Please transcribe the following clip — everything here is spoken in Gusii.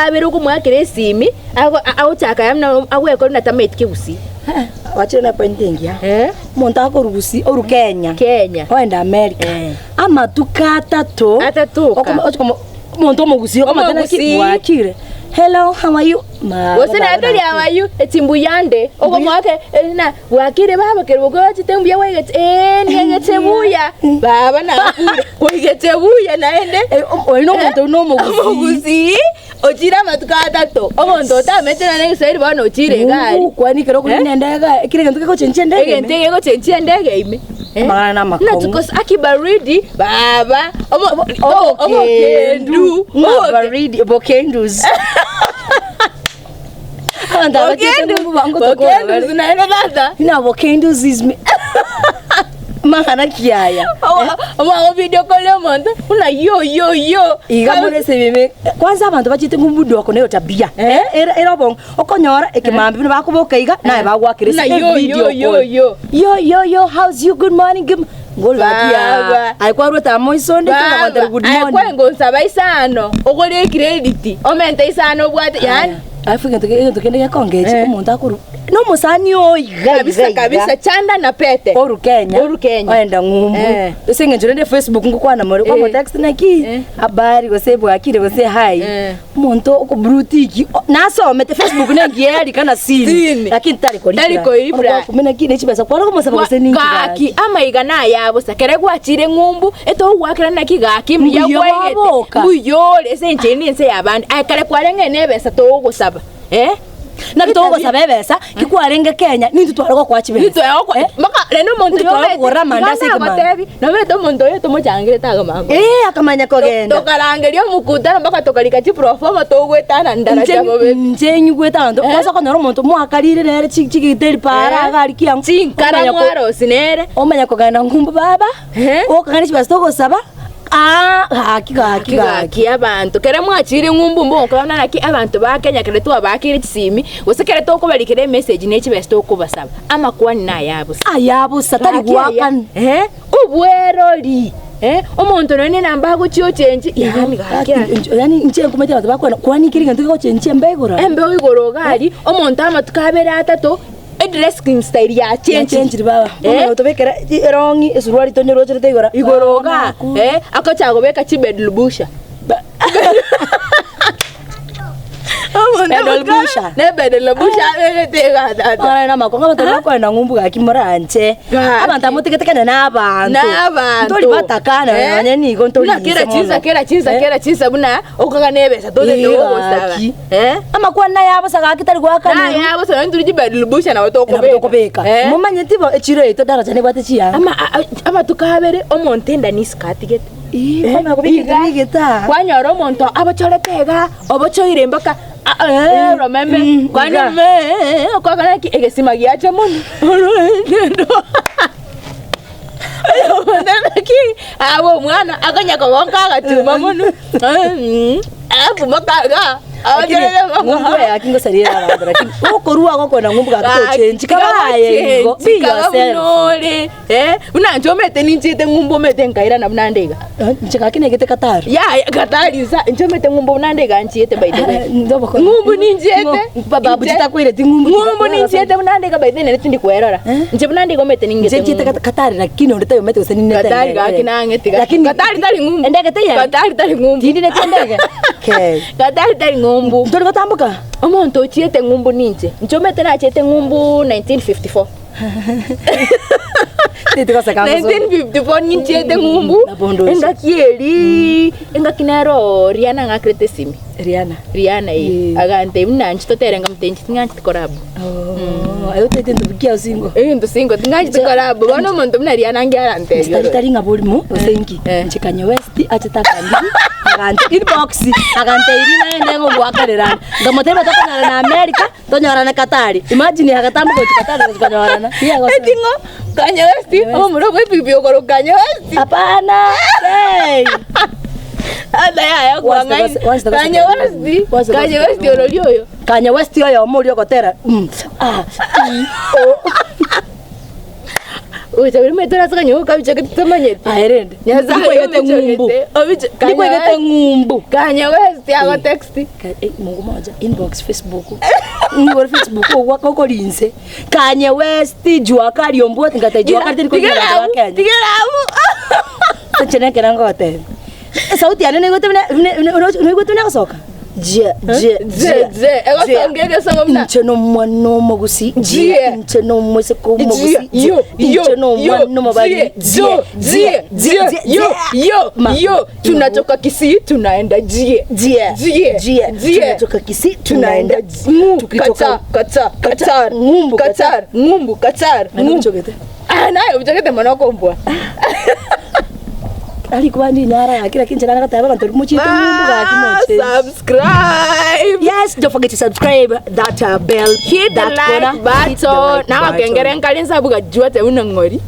abere okomoakera esimi, ago agochaka yaani buna agwekore buna tamaeti kegusii. Gwachire na epoint engiya. Eh. Omonto akorwa gusii orwa Kenya. Kenya. Oenda America. Eh. Amatuko atato. Atato oka. Okoma- ochi komo- omonto omogusii okomotebia naki Omogusii. bwakire. Hello, how are you? Ma- Gose naende tori how are you? Eti mbuyande, okomoaka eh, na bwakire baba kero okochete mbuya kwaigete eeh niegete buya, baba nakure, kwaigete buya naende. Eh, o- oyo nomonto oyio nomogusii. Omogusii, ochire amatuko atato, omonto otamanyete nonya na egeswahili bono ochire iga aria. Mungu, kwani ekero okorina endege ekero egento kegochenchia endege ime. Egento egegochenchia endege ime. Eh? Amang'ana na amakong'u. Buna tukosa aki baridi baba omo- o- omokendu Ng'a omoke- baridi bokendus. Abanto aba bachete Bokendu- ng'umbu bango tokora bokenduzi bare. naende tata Buna bokendus is me. Mang'ana ki aya? Omwabo video kore omonto buna yo yo yo Iga more ase ebibe. Kwanza abanto bachete ng'umbu doko na etabia. Eh? Ere ere obongo. Okonyora ekemambia buna bakoboka iga naye bagoakera Buna ase yo, evideo yo, yo, call. yo. Yo yo yo how's you good morning good ngori gaki yaa. Baba. Aye kwarwete amo isonde Baba, tonagontebia good aye morning. kwengonsaba isano ogore ecredit omente isano obwate yaani Alafu egento egento kende gekongechi Eh. omonto akorwa na omosani oo iga iga kabisa iga. kabisa chanda na pete Oru Kenya, Oru Kenya. oenda ng'umbu Eh. ase eng'encho rende Facebook ngokwana more Eh. kwamotext naki Eh. habari gose bwakire gose hi Eh. omonto okoblutiki nasomete Facebook nengiya yarika na seen Seen. lakini tari ko Tari ko reply. Gwakumia naki ne chibesa kware komosaba gose ninki gaki amaiga naya bosa kere gwachire ng'umbu etogwakera naki gaki mbuya Mbuya kwaigete waboka. mbuya ore ase enchera na ense y'abande aye kare kwarenge na ebesa togosaba eh. Naki togosaba ebesa ki kwarenge Kenya nintwe tware gokoa chibesa Nintwe gokoa Eh? mpaka rende omonto Nintwe tware oyomete kogorera amandasi iga ekemambia. nagotebi nomanyete omonto oyo tomochangere akamanya Eh, akamanya kogenda. Tokarangeria omokutano mpaka tokarika chiproforma togoetana ndaraja bobe. Inche nyigwete abanto, Eh? kwanza okonyora omonto mwakarire nere chi- chigiteri paara Eh? iga aria kiang'u. Chinkara Omanya ko- mwarosi nere. Omanya kogenda ngumbu baba, Eh? okogenda chibesa togosaba, aa gaki gaki Gaki gaki. gaki abanto kere mwachire ng'umbu mbogokora buna naki abanto ba Kenya kere twabakeire chisimi, gose kere tokobarikera emessage ne chibesa tokobasaba, amakwani naya bosa. Aya bosa tari Gaki aya, goakana. eh, obwerori. Eh, omonto nonya nenamba agochia ochenchi, yaani gaki Gaki, inche- yaani inche nkomanyete abanto bakwena kwani kera egento kegochenchia embe igoro aria. Embeo igoro iga aria, omonto amatuko abere atato, edressing style yachenchiri. Yachenchiri baba. Eh? Bono otobekera erong'i esuruari tonyerocherete igoro. Igoro Baba, igaa, naku. eh, agochaka kobeka chibedlubusha. Bedlubusha. Ne bedlubusha abegete igaa tata. Amang'ana namakong'u abanto bakoenda ng'umbu gaki moranche. Gaki. Abanto aba motigete kenya na abanto. Na abanto. Ntori batakana Eh? nonye nigo ntori Buna inse kera chinsa mono. kera chinsa Eh? kera chinsa buna okogana ebesa totete Ee, gogosaba. gaki. Eh? Amakwana aya bosa gaki tari goakanerwa. Naya bosa nonye nturi chibedlubusha nabo Nabo tokobeka. tokobeka. Eh? Momanyeti bo echiro yaito daraja nebwate chianga. Ama a- a- amatuko abere omonto enda ne isiko atigete. Ii, kwamanya kobeka Iga, egento egetaa. Kwanyora omonto abochorete iga, obochoire mpaka a- a- Mm, romeme, mm, kwani iga. me okwakora ki egesima giacha mono oyomonto naki abe omwana akonya kogonka agatuma mono alafu mpaka iga Lakini abochorete ng'umbu mpaka eye gaki ngosaria ere abanto lakini okorwa iga okoenda ng'umbu gaki tochenchi kaba aye igo be Kaba buna yourself. ore eh, buna inche omanyete ninchiete ng'umbu omanyete nkairana buna nde iga. Eh, Inche gaki naigete Qatar. Yaya Qatar insa inche omanyete ng'umbu buna nde iga nchiete by the way. Ndoboko- Ng'umbu ninchiete. Ng'o- Babu Inche- chitakoireti ng'umbu Ng'umbu ninchiete buna nde iga by the way nere tindi kwerora. Eh? Inche buna nde iga omanyete ningete Inche nchiete ng'umbu. Qatar- Qatar lakini onde tayomete gose ninete Qatar endege. gaki nang'eti gaki. Lakini- Qatar tari ng'umbu. Endege teiyo? Qatar tari ng'umbu. Tindineti endege? Kei. Qatar tari ng'umbu. Ntori gotamboka? Omonto ochiete ng'umbu ninche. Inche omanyete nachete ng'umbu 1954. Titigoseka ngosoma. 1954 ninchiete ng'umbu Nabo ndoche. engaki eri engaki nero Rihanna ang'akerete esimi Rihanna. Rihanna eh Eh. agantebia buna inche totere nkamotebia inche ting'ancheti korabo Oh, aye otaete ebinto bikia single. Ebinto single ting'ancheti korabo bono omonto buna Rihanna ange arantebia Tari oro. tari ng'a borimo gose inki. Eh. Inche Kanye West achete akandigi agante inbox agantebia naende ngogoakarera ande. Nkamotebia tokonyorana America Tonyorane Katari. Imagine agatamboka gochia Katari gochia konyorana. Riya gose. Eti ng'o? Kanye West, omomura bwe epipi okorokwa Kanye West. Hapana. Hey. Ata yaya Wants to kwang'aini. go- wants to go Kanye second. West, Wants to go Kanye second. West orori oyo. Kanye West oyomo oria ogotera mm, ah, i, o. Ocha buri maete orase kanya okabicha gete tomanyeti. Aye rende, Nyasaye nikwaigete ng'umbu. obichogete, obicho- Kanye Nikwaigete West- ng'umbu. Kanye West ago text. Ka- eh, Mungu moja inbox Facebook ngore Facebook ogwaka okorinse Kanye West Jua Kali ombwati ngate Jua Kali teri Tigera konyora abu, Kenya tigera abu. Inche nekero ngogotebia esauti yane naigwete buna buna buna naigwete buna egosoka jia jia Je, je, egosonga egesongo buna inche nomwana omogusi Jia. jia inche nomoiseke omogusi Jia, yo, yo, inche nomwana yo, omobari jie, jo, jie, jie, yo, yo, Ma- yo. Tunatoka Kisii tunaenda jie. Jia, Jie, jia, jie. tunatoka Kisii Tunaenda tunaenda Ng'u, tukitoka Qatar, Qatar, Qatar, Ng'umbu, Qatar, ng'umbu, Qatar, Naende ng'umbu. obichogete? Ah, naye obichogete mono okombua. Ari kwani inyara gaki lakini inche nagoteba abanto mochiete ng'umbu gaki Ah, moche. subscribe. Yes, don't forget to subscribe that bell Hit the that like corner. Hit the button. like Nawe button. kengere nkari nsabu gajua te una ng'ori.